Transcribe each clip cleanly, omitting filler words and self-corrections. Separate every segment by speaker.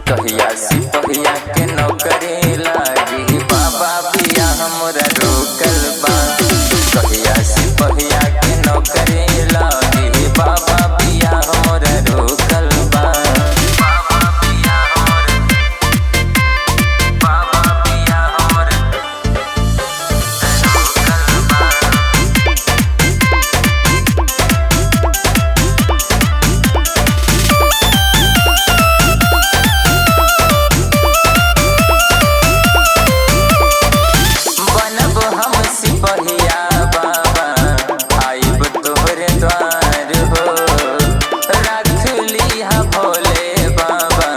Speaker 1: कहिया सिपहिया के नौकरी लागी बाबा बिया हमरा रोकल बा। कहिया सिपहिया के नौकरी लागी बाबा बिया हमरा रोकल बा। बाबा बिया हमरा, बाबा बिया हमरा रोकल बा। बनब हम सिपहिया बाबा आइब तोहरे द्वार हो। रख लिहा भोले बाबा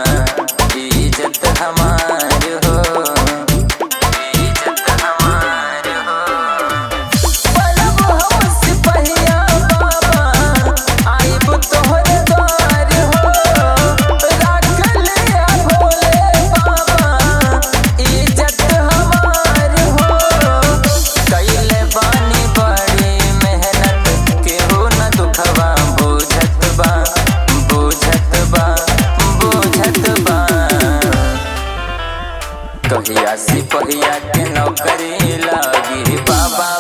Speaker 1: इज्जत हमार हो, इज्जत हमार हो। बनब हम सिपहिया बाबा आइब तोहरे द्वार हो। रख लिहा भोले बाबा इज्जत हमार हो। कैले बानी बड़ी मेहनत केहू न दुखवा बुझत बा, बुझत बा, बुझत बा। कहिया सिपहिया के नौकरी लागी बाबा।